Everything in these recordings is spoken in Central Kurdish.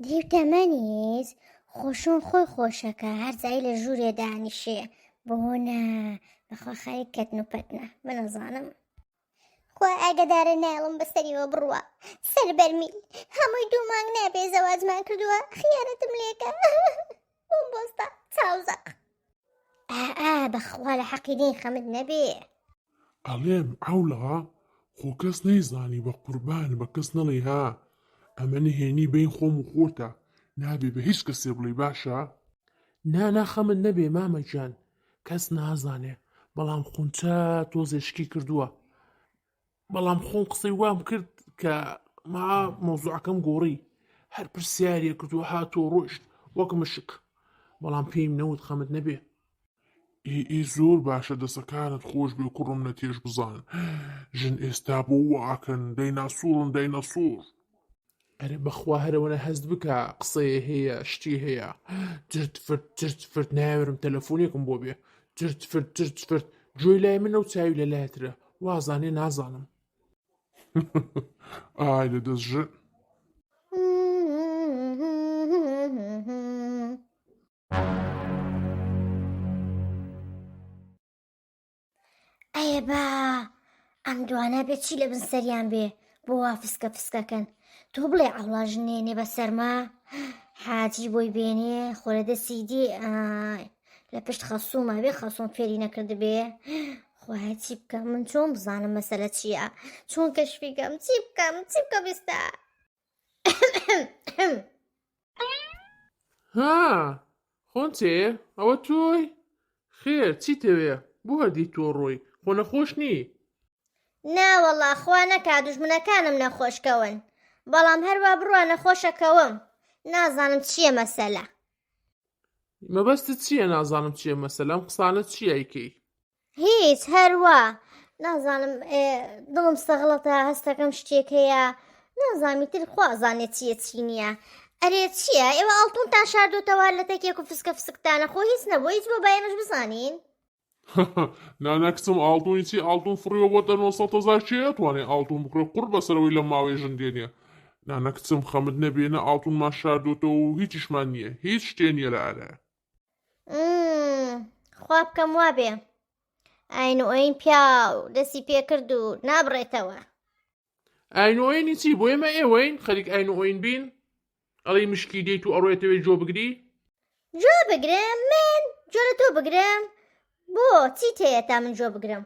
دیوتە مەنیج خۆشۆن خۆی خۆشەکە هەر جای لە ژوورێ دانیشێ بۆ نا بەخوا خەریک کەتن و پەتنە من ئەزانم. خوا ئاگەدارە نایەڵم بەسەریەوە بڕوا سەر بەرمیل هەمووی دوو مانگ نابێ زەواجمان کردووە خیانەتم لێکە بۆم بۆستا چاوزەق ئا ئا بەخوا لە حەقی دین خەمت نەبێ. ئەڵێم عەوڵا خۆ کەس نەیزانی بە قوربان بە کەس نەڵێی ها ئەمە نهێنی بەین خۆم و خۆتە نابێ بە هیچ کەسێ بڵێی باشە؟ نا نا خەمت نەبێ مامە گیان کەس نازانێ بەڵام خونچە تۆزێ شکی کردووە بەڵام خۆم قسەی وام کرد کە ما مەوزوعەکەم گۆڕی هەر پرسیارێ کردووە هاتووە ڕۆشت وەک مشک بەڵام پێیم نەوت خەمت نەبێ ئی ئی زۆر باشە دەسەکانت خۆش بێ کوڕم نە تێش بزان ژن ئێستا بۆ واکەن دەیناسوڕن دەینەسوڕ. ئەرێ بەخوا هەرەوەنە هەست بکە قسەیە هەیە شتی هەیە جرت فرت جرت فرت ناوێرم تەلەفۆنێکم بۆ بێ جرت فرت جرت فرت گوێی لای منە و چاوی لە لایترە وازانێ نازانم. ئای لە دەست ژن. ئەیە با ئەم دوانە بێ چی لە بن سەریان بێ بۆ وا فسکە فسکەکەن تۆ بڵێ عەوڵا ژنێنێ بە سەرما حاجی بۆی بێنێ خۆ لە دەستی دێ ئای لە پشت خەسوومە بێ خەسوم فێری نەکردبێ خوایە چی بکەم من چۆن بزانم مەسەلە چییە چۆن کەشفی کەم چی بکەم چی بکەم ئێستا ها خۆنچێ ئەوە تۆی؟ خێر چیتەوێ بۆ هەر دێی تۆ ڕۆی خۆ نەخۆش نی؟ نا وەڵا خوا نەکا دوژمنەکانم نەخۆش کەون بەڵام هەروا بڕوا نەخۆشە کەوم نازانم چییە مەسەلە. مەبەستت چییە نازانم چییە مەسەلە ئەم قسانە چییە ئەیکەی؟ هیچ هەروا نازانم دڵم سەغڵەتە هەستەکەم شتێک هەیە نازانمی تر خوا ئەزانێ چییە چی نییە ئەرێ چییە ئێوە ئاڵتونتان شاردۆتەوە لە تەکێک و فسکە فسکتانە خۆ هیچ نەبوو هیچ بۆ با ئێمەش بزانین نانا کچم ئاڵتونی چی ئاڵتون فڕیوە بۆتە 900 هەزار کێ ئەتوانێ ئاڵتون بکڕێ قوڕ بەسەرەوەی لەم ماوەی ژن دێنێ نانا کچم خەمت نەبێ نە ئاڵتونمان شاردۆتەوە و هیچیشمان نییە هیچ شتێ نییە لە ئارایە خوا بکەم وابێ ئاین و ئەین پیاو دەستی پێکرد و نابڕێتەوە. ئاین و ئەینی چی بۆ ئێمە ئێوەین خەریک ئاین و ئەین بین ئەڵێی مشکی دێیت و ئەڕۆیتەوێ جۆ بگری؟ جۆ بگرم من جۆ لە تۆ بگرم بۆ چیت هەیە تا من جۆ بگرم؟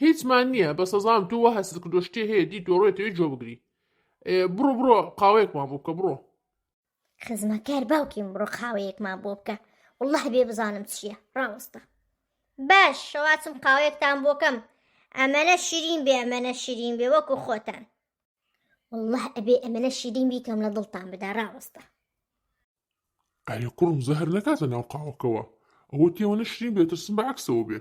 هیچمان نییە بەس ئەزانم تۆ وا هەستت کردووە شتێ هەیە دیت و ئەڕۆیتەوێ جۆ بگری بڕۆ بڕۆ قاوەیەکمان بۆ بکە بڕۆ. خزمەکار باوکیم بڕۆ قاوەیەکمان بۆ بکە والله بێ بزانم چییە ڕاوەستە باش شەواچم قاوەیەکتان بۆکەم ئەمەنە شیرین بێ ئەمەنە شیرین بێ وەکو خۆتان والله ئەبێ ئەمەنە شیرین بیکەم لە دڵتان بدا ڕاوەستە ئەرێ کوڕم زەهر نەکاتە ناو قاوەکەوە ئەوە تێوەنە شرین بێ ترسم بە عەکسەوە بێ.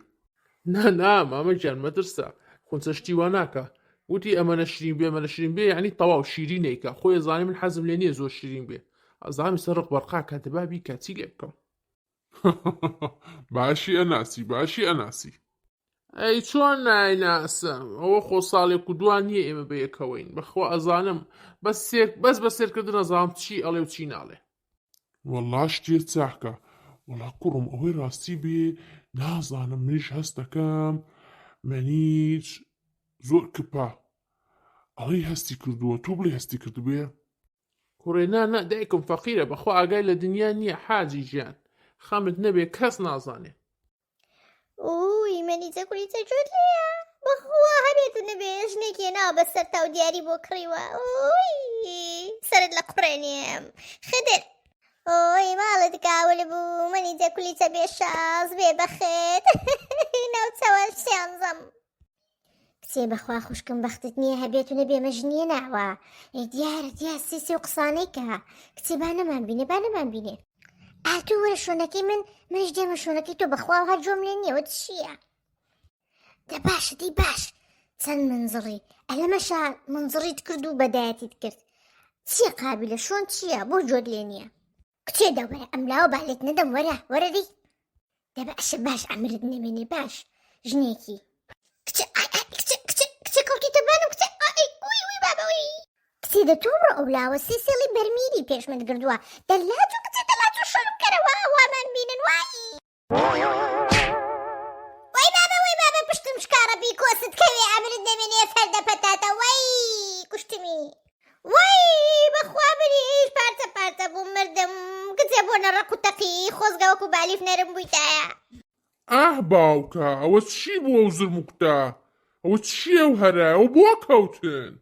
نا نا مامە گیان مەترسە خونچە شتی وا ناکا وتی ئەمەنە شرین بێ ئەمەنە شرین بێ یعنی تەواو شیرین نەیکا خۆی ئەزانێ من حەزم لێ نییە زۆر شیرین بێ ئەزانم سەر ڕق بەرقا کە دەبا بیکا چی لێ بکەم. باشی ئەناسی باشی ئەناسی. ئەی چۆن نایناسم ئەوە خۆ ساڵێک و دوان نییە ئێمە بەیەکەوەین بەخوا ئەزانم بەس سێر بەس بە سێرکردن ئەزانم چی ئەڵێ و چی ناڵێ. وەڵا شتێ چاکە. وەڵا کوڕم ئەوەی ڕاستی بێ نازانم منیش هەست دەکەم مەنیج زۆر کپە ئەڵێی هەستی کردووە تۆ بڵێ هەستی کردبێ؟ کوڕێ نا نا دایکم فەقیرە بەخوا ئاگای لە دنیا نییە حاجی گیان خەمت نەبێ کەس نازانێ. ئوی مەنیجە کوریچە گوێت لێیە بەخوا هەبێت و نەبێ ژنێکی هێناوە بە سەرتا و دیاری بۆ کڕیوە ئوی سەرت لە قوڕێنێم خدر ئۆی ماڵت کاول بوو مەنیجە کولیچە بێ شاز بێ بەخت ناوچەوە سیانزەم کچێ بەخوا خوشکم بەختت نییە هەبێت و نەبێ مە ژنیە ناوە ئێ دیارە دیار سیسی و قسانەی کە کچێ با نەمان بینێ با نەمان بینێ ئاتوو وەرە شۆنەکەی من منیش دێمە شۆنەکەی تۆ بەخوا هەر جۆم لێ نییە وە چییە دە باشە دی باش چەند منزڵی ئەلەمەشا منزڵیت کرد و بەدایەتیت کرد چییە قابلە شۆن چییە بۆ جۆت لێ نییە کچێ دە وەرە ئەملاوە با لێت نەدەم وەرە وەرە دی دە باشە باش ئەمرت نەمێنێ باش ژنێکی کچێ ئای ئای کچێ کچێ کچێ کەوتیتە بانم کچێ ئای وی وی بابە وی. کچێ دە تۆ بڕۆ ئەولاوە سێ سێڵی بەرمیلی پێش منت گردووە دەلاچۆ کچێ دەلاچۆ شەڕ بکەرەوە وامان بینن وای وەی بابە وەی بابە پشتم شکا ڕەبی کۆست کەوێ ئەمرت نەمێنێ فەردە پەتاتە وەی کوشتمی وەی بەخوا منیش پارچە پارچە بووم مردم کچێ بۆ نەڕەق و تەقی خۆزگە وەکو بالیف نەرم بوویتایە. ئاه باوکە ئەوە چی بوو ئەو زرم و کوتە ئەوە چیە ئەو هەرایە ئەوە بۆ کەوتن؟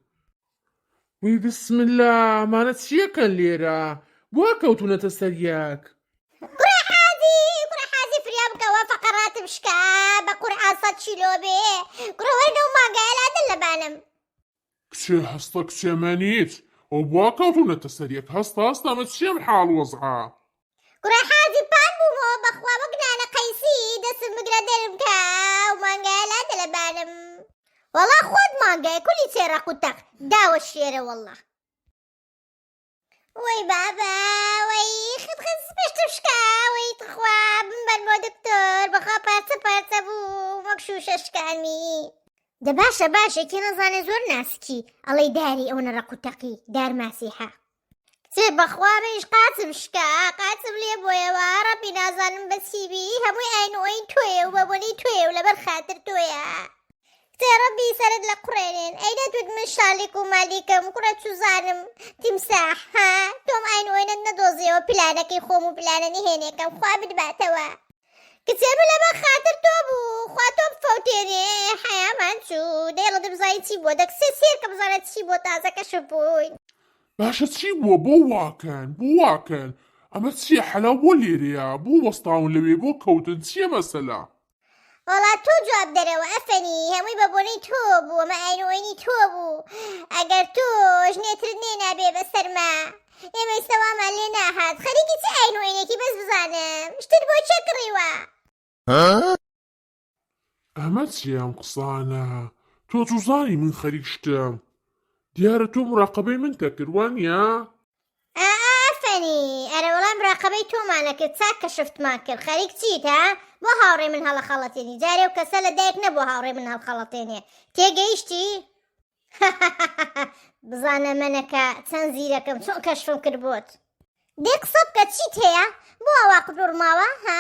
وی بسم اللە ئەمانە چیەکەن لێرە بۆ کەوتونەتە سەر یەک؟ کوڕە حاجی کوڕە حاجی فریا بکەوە فەقەڕاتم شکا بە قورعان سەد کیلۆ بێ کوڕە وەرنە و مانگایە لادەن لەبانم. کچێ هەستە کچێ مەنیج ئەو بۆ کەوتونەتە سەر یەک هەستە هەستە ئەمە چیە ئەم حاڵ وەزعە؟ کوڕە حاجی پان بوومەوە بەخوا وەک نانە قەیسی دەستم بگرە دەرم کە ئەو مانگایە لادە لەبانم. وەڵا خۆت مانگای کولی چێ ڕەق و تەق داوە شێرە وەڵا. وەی بابە وەی خت خت پشتم شکا وەی تخوا بمبەن بۆ دکتۆر بەخوا پارچە پارچە بوو وەک شوشە شکانمی. دە باشە باشە کێ نەزانێ زۆر ناسکی ئەڵێی داری ئەوەنە ڕەق و تەقی دار ماسیحە. کچێ بەخوا منیش قاچم شکا قاچم لێ بۆیەوە ڕەبی نازانم بە چی بی هەمووی ئاین و ئۆین تۆیە و بە بۆنەی تۆیە و لەبەر خاتر تۆیە کچێ ڕەبی سەرت لە قوڕێنێن ئەی نەتوت من شالیک و مالیکم کوڕە چوزانم تیمساح ها تۆم ئاین و ئۆینت نەدۆزیەوە پلانەکەی خۆم و پلانە نهێنێکەم خوا بتباتەوە کچێ من لەبەر خاتر تۆ بوو خوا تۆ بفەوتێنێ حەیامان چوو دەی ڕدم زانی چی بووە دەک سێ سێرکە بزانە چی بووە تازە کەشف بووین. باشە چی بووە بۆ واکەن بۆ واکەن ئەمە چیە حەلاو بۆ لێرەیە بۆ وەستاون لەوێ بۆ کەوتن چیە مەسەلە. وەڵا تۆ جواب دەرەوە ئەفەنی هەمووی بە بۆنەی تۆ بوو ئەمە ئاین و ئۆینی تۆ بوو ئەگەر تۆ ژنێترت نێنابێ بەسەرما ئێمە ئیستا وامان لێ ناهات خەریکی چ ئاین و ئۆینێکی بەس بزانم شتت بۆ کێ کڕیوە؟ ئەمە چیە ئەم قسانە تۆ چوزانی من خەریک شتم دیارە تۆ مراقەبەی منتە کرد وانیە؟ ئافەری ئەرە وەڵا مراقەبەی تۆمان ئەکرد چاک کەشفتمان کرد خەریک چیت ها بۆ هاوڕێ من هەڵەخەڵەتێنی جارێ و کەسە لە دایک نەبوو هاوڕێ من هەڵخەڵەتێنێ تێگەیشتی بزانە مەنەکە چەند زیرەکەم چۆن کەشفم کرد بۆت دەی قسە بکە چیت هەیە بۆ ئەوا قوتوڕ ماوە ها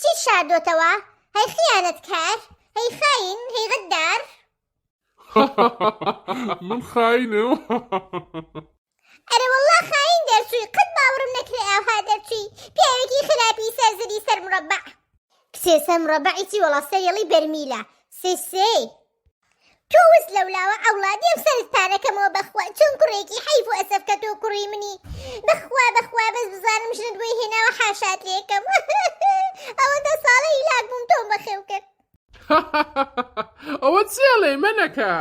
چیت شاردۆتەوە هەی خیانەتکار هەی خاین هەی غەدار من خاینم. ئەرە وەڵا خاین دەرچووی قەت باوەڕم نەکرێ ئاوها دەرچووی پیاوێکی خراپی سەر زلی سەر مرەبع کچێ سەر مرەبعی چی وەڵا سەریڵی بەرمیلە سێ سێ تۆ وس لەولاوە عەوڵا دێم سەرت پارەکەمەوە بەخوا چۆن کوڕێکی حەیف و ئەسەف کە تۆ کوڕی منی بەخوا بەخوا بەس بزانم ژنت بۆی هێناوە حاشات لێکەم ئەوەندە ساڵە هیلاک بووم تۆم بەخێو کرد. ئەوە چیەڵێی مەنەکە؟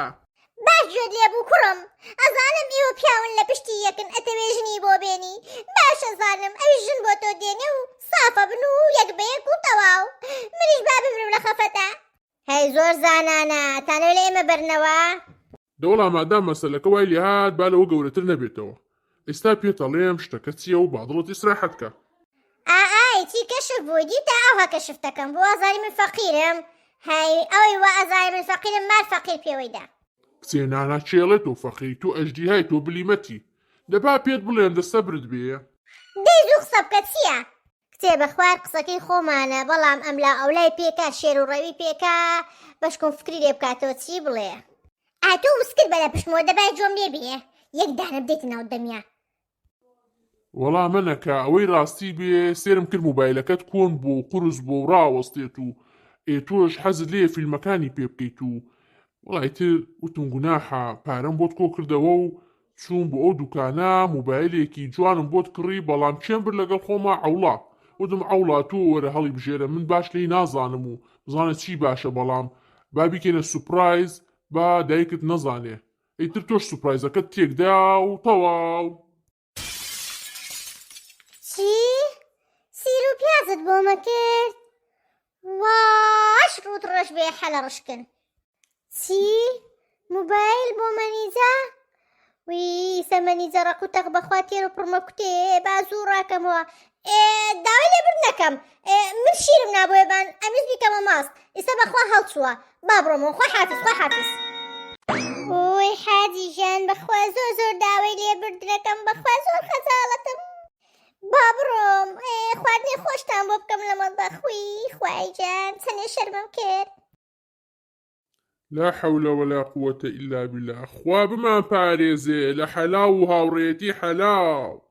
باش گوێت لێ بوو کوڕم ئەزانم ئێوە پیاون لە پشتی یەکن ئەتەوێ ژنی بۆ بێنی باش ئەزانم ئەویش ژن بۆ تۆ دێنێ و سافە بن و یەک بە یەک و تەواو منیش با بمرم لە خەفەتا. هەی زۆر زانانە ئەتانەوێ لە ئێمە بەرنەوە؟ دەوەڵا مادام مەسەلەکە وای لێهات با لەوە گەورەتر نەبێتەوە ئێستا پێت ئەڵێم شتەکە چیە و با دڵت ئیسراحەت کا. ئا ئای چی کەشف بووی دیتە ئەوها کەشف دەکەم بۆ وازانی من فەقیرم هەی ئەوی وا ئەزانێ من فەقیرم مار فەقیر پێوەی دا. کچێ نانا کێڵێ تۆ فەقیری تۆ ئەژدیهای تۆ بلیمەتی دە با پێت بڵێم دە سەبرت بێ. دەی زوو قسە بکە چیە؟ کچێ بەخوار قسەکەی خۆمانە بەڵام ئەملا ئەولای پێکا شێر و ڕەوی پێکا بەشکم فکری لێ بکاتەوە چی بڵێ. ئا تۆ وسکت بە لە پشتمەوە دەبای جۆم لێ بێ یەک دانە بدەیتە ناو دەمیا. وەڵا مەنەکە ئەوەی ڕاستی بێ سێرم کرد موبایلەکەت کۆن بووە و قورس بووە و ڕاوەستێت و ئێ تۆش حەزت لێیە فیلمەکانی پێ بکەیت و وەڵا ئیتر وتم گوناحە پارەم بۆت کۆ کردەوە و چووم بۆ ئەو دوکانە موبایلێکی جوانم بۆت کڕی بەڵام کێم برد لەگەڵ خۆما عەوڵا وتم عەوڵا تۆ وەرە هەڵی بژێرە من باش لێی نازانم و بزانە چی باشە بەڵام با بیکەینە سوپرایز با دایکت نەزانێ ئیتر تۆش سوپرایزەکەت تێکدا و تەواو. چی؟ سیر و پیازت بۆمە کرد؟ واش ڕووت ڕەش بێ حەلە ڕشکن. چی؟ موبایل بۆ مەنیجە؟ وی سە مەنیجە ڕەق و تەق بەخوا تێر و پڕمە کوتێ با زوو ڕاکەمەوە. ئێ داوای لێبرد نەکەم. ئێ من شیرم نابۆیە بان ئەمویست بیکەمە ماست. ئیسە بەخوا هەڵچووە. با بڕۆمەوە خوا حافز خوا حافز. وی. ئۆی حاجی ژیان بەخوا زۆر زۆر داوای لێبوردنەکەم بەخوا زۆر خەجاڵەتم با بڕۆم خواردنی خۆشتان بۆ بکەم لە مەتبەخ وی خوای گیان چەنێ شەرمم کرد. لا حول ولا قوة الا باللە خوا بمان پارێزێ لە حەلاو و هاوڕێیەتی حەلاو.